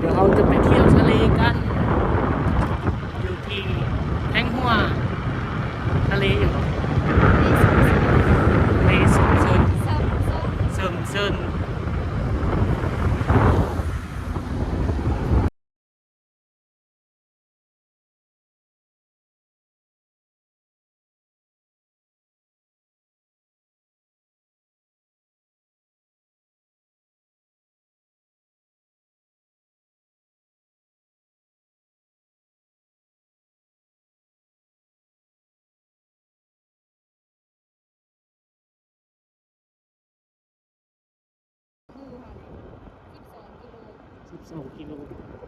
ດຽວເຮົາຈະໄປທ່ຽວທະເລກັນ ຢູ່ທີ່ແທງຫົວ ທະເລຫຍັງເກາະ? ເລສົມເຊີນ ເສີມເຊີນ. ສິບສອງກິໂລ ເຫັນບໍ່?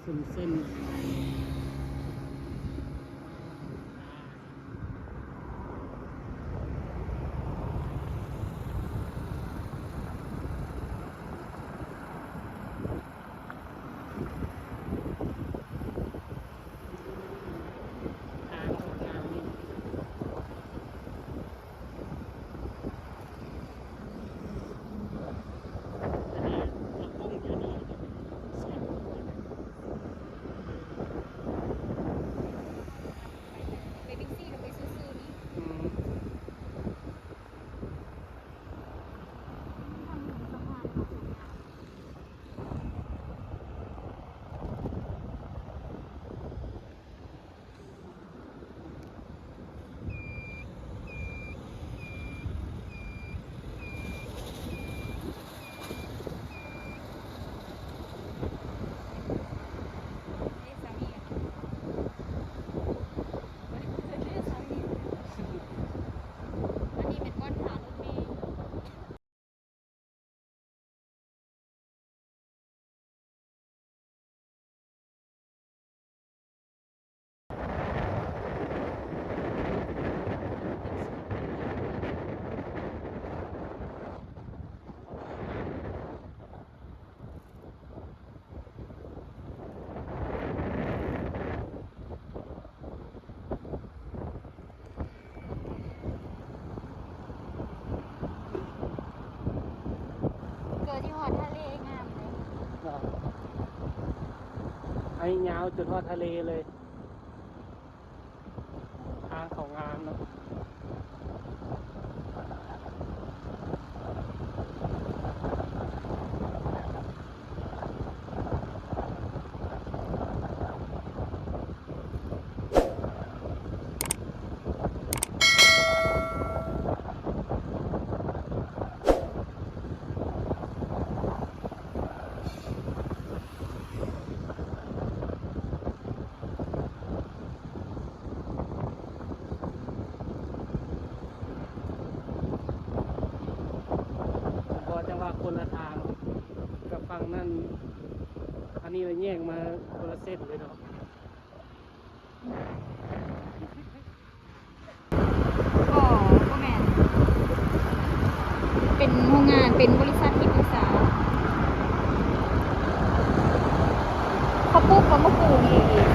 ເສັ້ນ ເສັ້ນ ໄປບິກຊີ ຫຼືໄປຊື້ໆນີ້? ອືມ. ອັນນີ້ແມ່ນບ່ອນຖ້າລົດເມ. ເກີດທີ່ຮອດທະເລງາມເລີຍ. ໄອ້ຍາວຈົນຮອດທະເລເລີຍ. ທາງເຂົາງາມເນາະ. ບໍ່ ຈັ່ງວ່າຄົນລະທາງກັບຝັ່ງນັ້ນ ອັນນີ້ລະແຍກມາຄົນລະເສັ້ນເລີຍເນາະ. ບໍ່ ບໍ່ແມ່ນ ເປັນໂຮງງານ ເປັນບໍລິສັດທີ່ປຶກສາ ເຂົາປູກ ເຂົາມາປູກອີກ.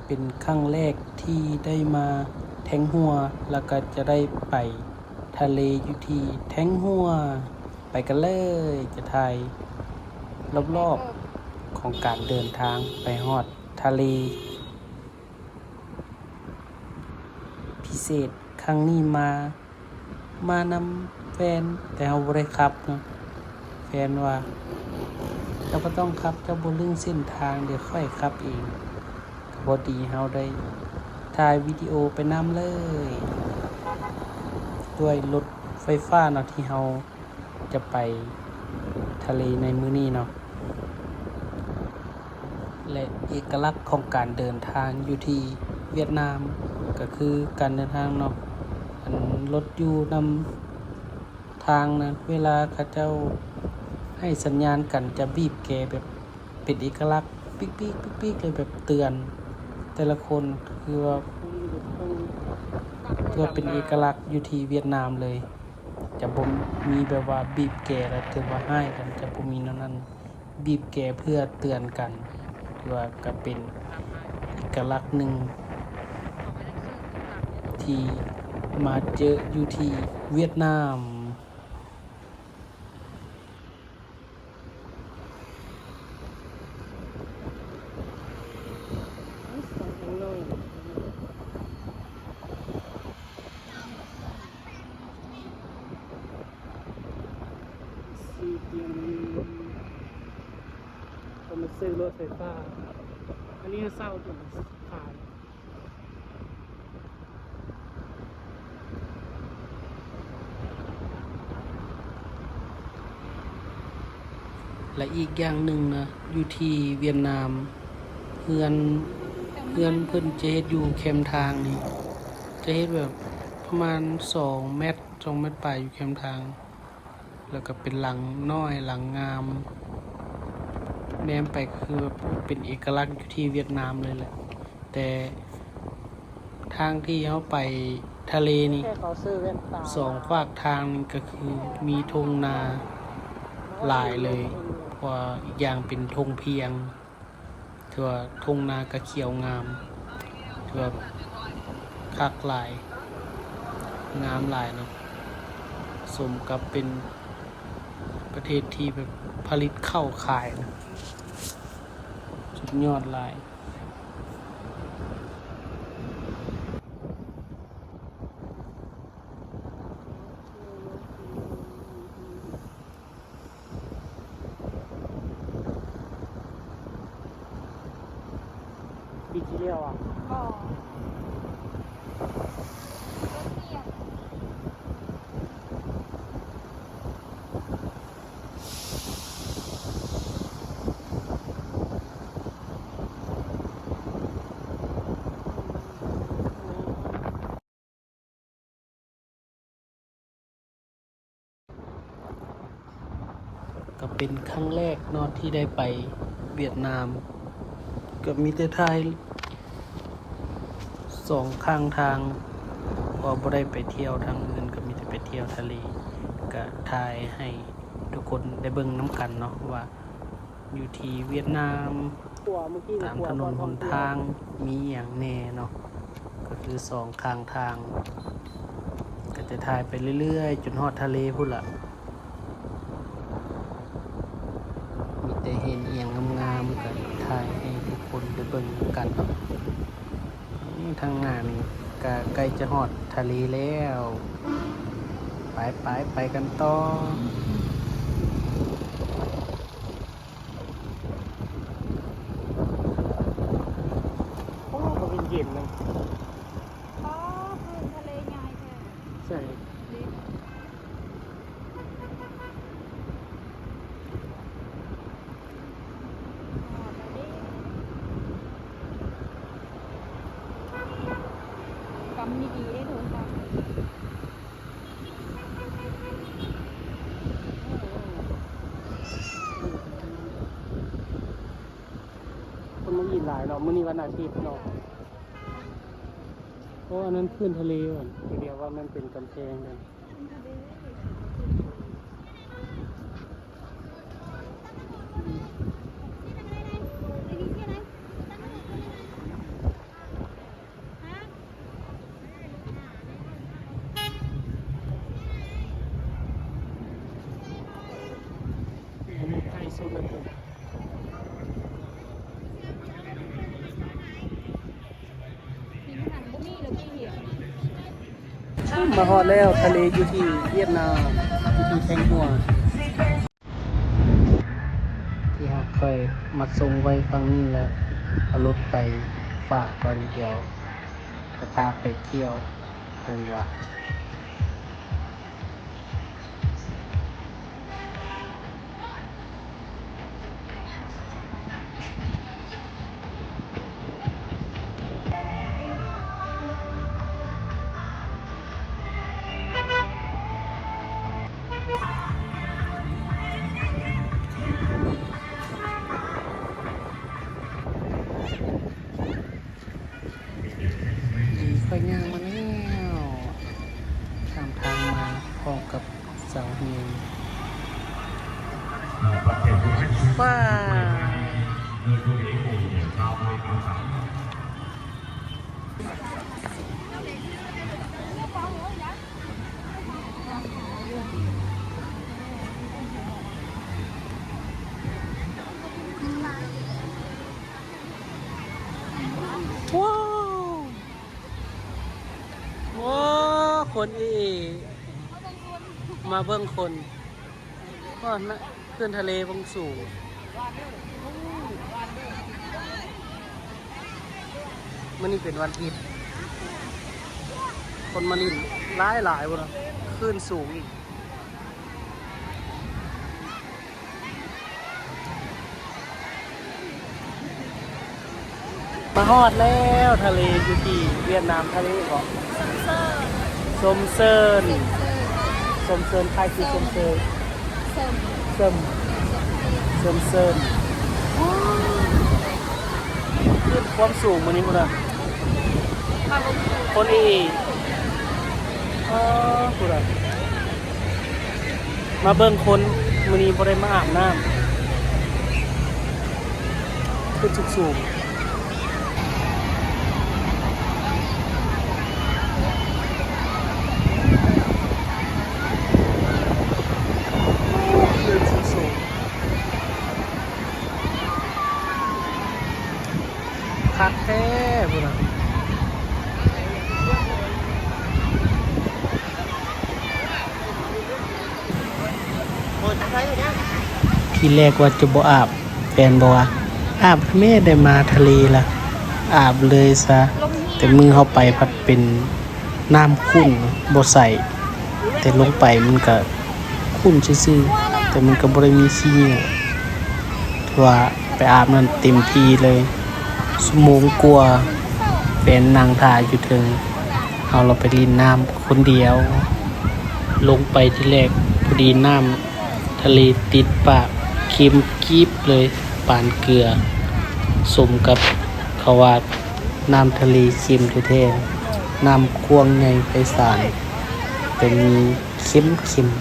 ເປັນຄັ້ງແລກທີ່ໄດ້ມາແທງຫົວ ແລ້ວກໍຈະໄດ້ໄປທະເລຢູ່ທີ່ແທງຫົວ. ໄປກັນເລີຍ ຈະຖ່າຍລອບໆຂອງການເດີນທາງໄປຮອດທະເລ. ພິເສດຄັ້ງນີ້ມາ ມານຳແຟນ ແຕ່ເຮົາບໍ່ໄດ້ຂັບເນາະ. ແຟນວ່າ ເຈົ້າບໍ່ຕ້ອງຂັບ ເຈົ້າບໍ່ລຶ້ງເສັ້ນທາງ ດຽວຂ້ອຍຂັບເອງ. ກໍພໍດີເຮົາໄດ້ຖ່າຍວິດີໂອໄປນຳເລີຍ ດ້ວຍລົດໄຟຟ້າເນາະ ທີ່ເຮົາ ຈະໄປທະເລໃນມື້ນີ້ເນາະ ແລະ ເອກະລັກຂອງການເດີນທາງຢູ່ທີ່ຫວຽດນາມ ກໍຄືການເດີນທາງເນາະ ອັນລົດຢູ່ນຳທາງນະ ເວລາເຂົາເຈົ້າໃຫ້ສັນຍານກັນ ຈະບີບແກແບບເປັນເອກະລັກ ປີກໆໆ ແບບເຕືອນແຕ່ລະຄົນ ຄືວ່າ ຖືວ່າເປັນເອກະລັກຢູ່ທີ່ຫວຽດນາມເລີຍ. ຈະບໍ່ມີແບບວ່າບີບແກແລ້ວຖືວ່າຮ້າຍກັນ ຈະບໍ່ມີແນວນັ້ນ. ບີບແກເພື່ອເຕືອນກັນ ຖືວ່າກໍເປັນເອກ ກະລັກໜຶ່ງທີ່ມາເຈີຢູ່ທີ່ຫວຽດນາມ. ເພິ່ນມາຊື້ລົດໄຟຟ້າ ອັນນີ້ເຊົ່າຕົວຂາຍ. ແລະ ອີກຢ່າງໜຶ່ງນະ ຢູ່ທີ່ຫວຽດນາມ ເຮືອນ ເຮືອນເພິ່ນຈະເຮັດຢູ່ແຄມທາງນີ້ ຈະເຮັດແບບປະມານສອງແມັດ ສອງແມັດປາຍຢູ່ແຄມທາງ. ແລ້ວກໍເປັນຫຼັງນ້ອຍ ຫຼັງງາມ ແນມໄປກໍຄືແບບເປັນເອກະລັກຢູ່ທີ່ຫວຽດນາມເລີຍແຫຼະ. ແຕ່ທາງທີ່ເຮົາໄປທະເລນີ້ ສອງຟາກທາງນີ້ກໍຄືມີທົ່ງນາຫຼາຍເລີຍ ເພາະວ່າອີກຢ່າງເປັນທົ່ງພຽງ. ຖືວ່າທົ່ງນາກະຂຽວງາມ ຖືວ່າຄັກຫຼາຍ ງາມຫຼາຍເນາະ ສົມກັບເປັນປະເທດທີ່ແບບຜະລິດເຂົ້າຂາຍນະ ສຸດຍອດຫຼາຍ. ປີທີ່ແລ້ວອະ ບໍ່ ກໍເປັນຄັ້ງແລກເນາະທີ່ໄດ້ໄປຫວຽດນາມ ກໍມີແຕ່ຖ່າຍສອງຂ້າງທາງ ເພາະບໍ່ໄດ້ໄປທ່ຽວທາງອື່ນ ກໍມີແຕ່ໄປທ່ຽວທະເລ ກໍຖ່າຍໃຫ້ທຸກຄົນໄດ້ເບິ່ງນຳກັນເນາະວ່າ ຢູ່ທີ່ຫວຽດນາມ ຕາມຖະໜົນຫົນທາງມີຫຍັງແດ່ເນາະ ກໍຄືສອງຂ້າງທາງ ກໍຈະຖ່າຍໄປເລື້ອຍໆ ຈົນຮອດທະເລພຸ້ນລະ ມີແຕ່ເຫັນອີ່ຫຍັງງາມໆ ກໍຖ່າຍໃຫ້ທຸກຄົນໄດ້ເບິ່ງນຳກັນເນາະ. ນີ້ທາງໜ້ານີ້ກະໃກ້ຈະຮອດທະເລແລ້ວ ໄປໆ ໄປກັນຕໍ່. ໂອ້ ກໍເຢັນໆ ນະ ອໍ ຄືທະເລໃຫຍ່ແທ້ ໃຊ່. ກຳດີໆ ເດ້ໂທລະສັບ ຄົນມາກິນຫຼາຍເນາະ ມື້ນີ້ວັນອາທິດເນາະ. ໂອ້ ອັນນັ້ນພື້ນທະເລ ອັນດຽວວ່າມັນເປັນກຳແພງເດ້. ມາຮອດແລ້ວ ທະເລຢູ່ທີ່ຫວຽດນາມ ຢູ່ທີ່ແຄງຫົວ ທີ່ຮັກຂ້ອຍມາສົ່ງໄວ້ຝັ່ງນີ້ແລ້ວ ເອົາລົດໄປຝາກກ່ອນ ດຽວຈະພາໄປທ່ຽວເພິ່ນວ່າ. ນີ້ຂ້ອຍຍ່າງມາແລ້ວ ຂ້າມທາງມາພ້ອມກັບສາວເຮງ. ວ້າວ ເອີ ໂຕນີ້ໂອ້ ຊາວເລີຍ ເອົາສາມ. ວ້າວ ວ້າວ ຄົນອີ່ ມາເບິ່ງຄົນ. ກໍນະ ຂຶ້ນທະເລເບິ່ງສູງ. ມື້ນີ້ເປັນວັນທິດ ຄົນມາຫຼິ້ນຫຼາຍໆ ພຸ້ນນະ ຄື້ນສູງອີກ. ມາຮອດແລ້ວ ທະເລຢູ່ທີ່ຫວຽດນາມ ທະເລເກາະ ຊົມເຊີນ ຊົມເຊີນ ຄ້າຍຄືຊົມເຊີນ ເຊີນ ເຊີນ ເຊີນ ຂຶ້ນຄວາມສູງມື້ນີ້ພຸ້ນນະ ຄົນອີ່ ເອີ ພຸ້ນນະ. ມາເບິ່ງຄົນ ມື້ນີ້ບໍ່ໄດ້ມາອາບນ້ຳ ຂຶ້ນສູງໆ ຂຶ້ນສູງໆ. ຄັກແທ້ພຸ້ນນະ. ທີແລກວ່າຈະບໍ່ອາບ ແຟນບອກວ່າ ອາບແມ່ ໄດ້ມາທະເລລະ ອາບເລີຍຊະ. ແຕ່ມື້ເຮົາໄປພັດເປັນນ້ຳຂຸ່ນ ບໍ່ໃສ ແຕ່ລົງໄປມັນກະຂຸ່ນຊື່ໆ ແຕ່ມັນກະບໍ່ໄດ້ມີຂີ້ເຫຍື້ອ. ຖືວ່າໄປອາບນັ້ນເຕັມທີ່ເລີຍ ຊົ່ວໂມງກວ່າ ແຟນນັ່ງຖ້າຢູ່ເທິງ ເຮົາລະໄປຫຼິ້ນນ້ຳຄົນດຽວ. ລົງໄປທີແລກ ພໍດີນ້ຳທະເລຕິດປາກ ເຄັມກີບເລີຍ ປານເກືອ ສົມກັບເຂົາວ່າ ນ້ຳທະເລເຄັມແທ້ໆ ນ້ຳກວ້າງໃຫຍ່ໄພສານ ແຕ່ມີເຄັມໆ.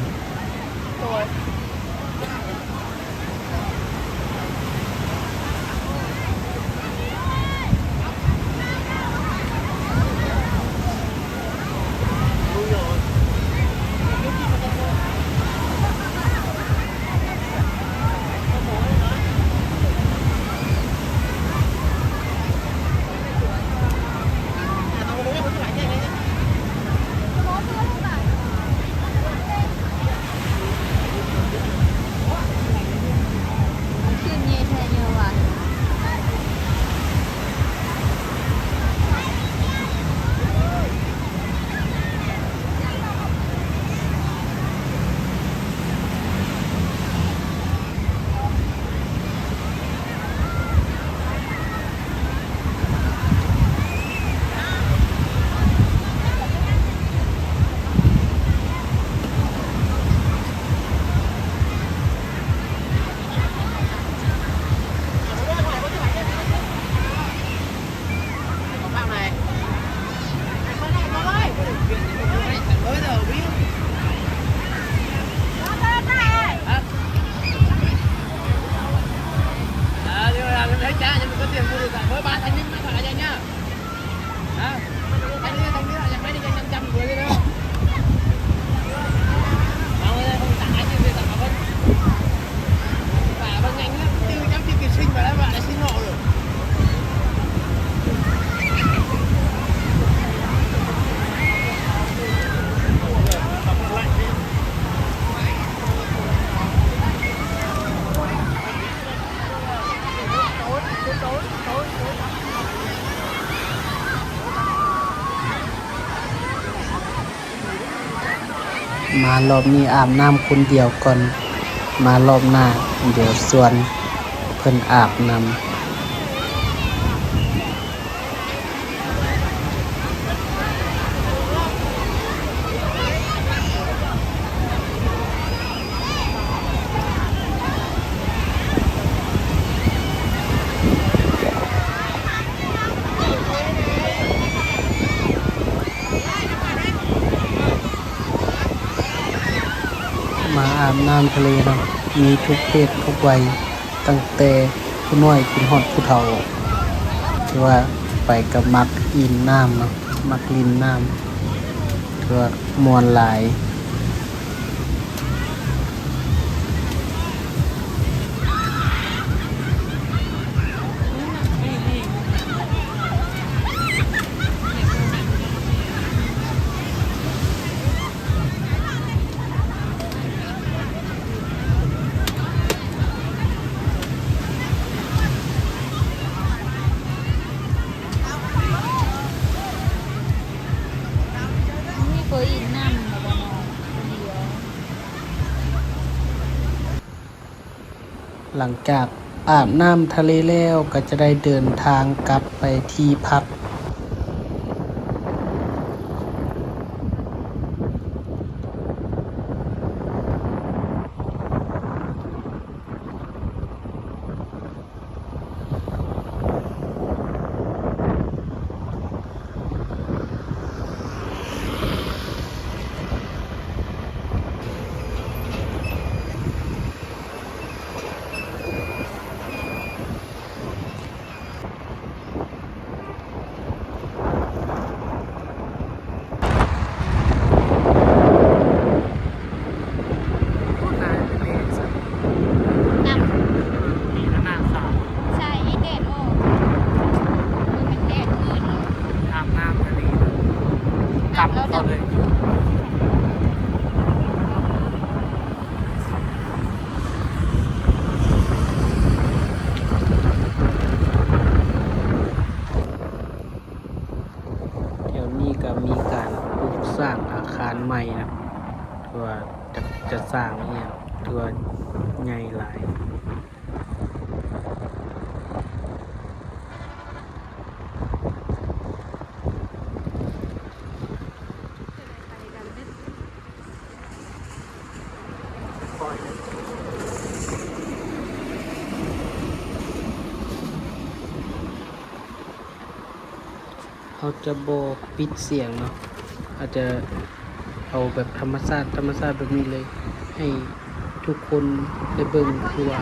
ມາລອບນີ້ອາບນ້ຳຄົນດຽວກ່ອນ ມາລອບໜ້າດຽວຊວນເພິ່ນອາບນຳ. ມາອາບນ້ຳທະເລເນາະ ມີທຸກເພດທຸກໄວ ຕັ້ງແຕ່ຜູ້ນ້ອຍຈົນຮອດຜູ້ເຖົ້າ ຖືວ່າ ໄປກໍມັກຫຼິ້ນນ້ຳເນາະ ມັກຫຼິ້ນນ້ຳ ຖືວ່າມ່ວນຫຼາຍ. ຫຼັງຈາກອາບນ້ຳທະເລແລ້ວ ກໍຈະໄດ້ເດີນທາງກັບໄປທີ່ພັກ. ນ້ຳ ໃສ່ແດດອອກ ມັນແດດຂຶ້ນ ອາບນ້ຳທະເລ ດຳເຂົ້າເລີຍ. ແຖວນີ້ກໍມີການປຸກສ້າງອາຄານໃໝ່ນະ ຖືວ່າຈະ ຈະສ້າງອີ່ຫຍັງ ຖືວ່າໃຫຍ່ຫຼາຍ. ເຮົາຈະບໍ່ປິດສຽງເນາະ ອາດຈະເອົາແບບທຳມະຊາດ ທຳມະຊາດແບບນີ້ເລີຍ ໃຫ້ທຸກຄົນໄດ້ເບິ່ງ ຄືວ່າ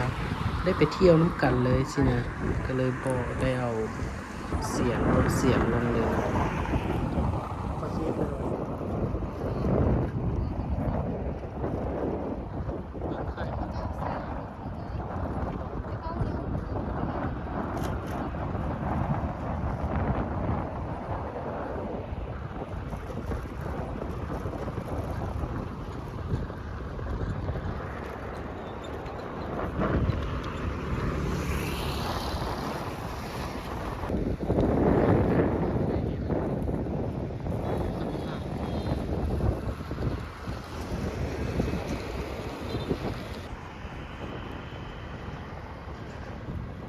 ໄດ້ໄປທ່ຽວນຳກັນເລີຍຊີ້ນະ ກໍເລີຍບໍ່ໄດ້ເອົາ ສຽງ ລົດສຽງລົງເລີຍ.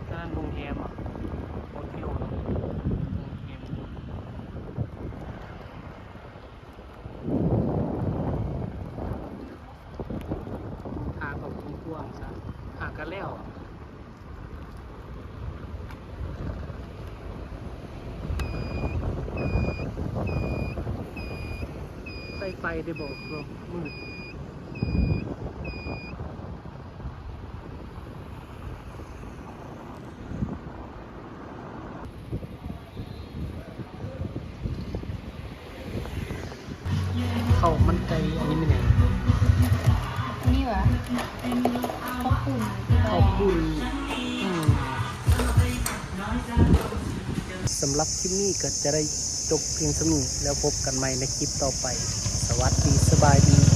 ອັນນັ້ນໂຮງແຮມ ໂຮເທວເນາະ ໂຮງແຮມ. ທາງກໍກວ້າງໆ ຊະ ຫາກໍແລ້ວ ໄຟໄຟໄດ້ບໍ່ ຄືມືດ. ເຂົ້າມັນໄກ່ ອັນນີ້ແມ່ນຫຍັງ? ນີ້ຫວາ? ເຂົ້າປຸ້ນ ເຂົ້າປຸ້ນ ອືມ. ສຳລັບຄລິບນີ້ກໍຈະໄດ້ຈົບພຽງສ່ຳນີ້ ແລ້ວພົບກັນໃໝ່ໃນຄລິບຕໍ່ໄປ. ສະຫວັດດີ ສະບາຍດີ.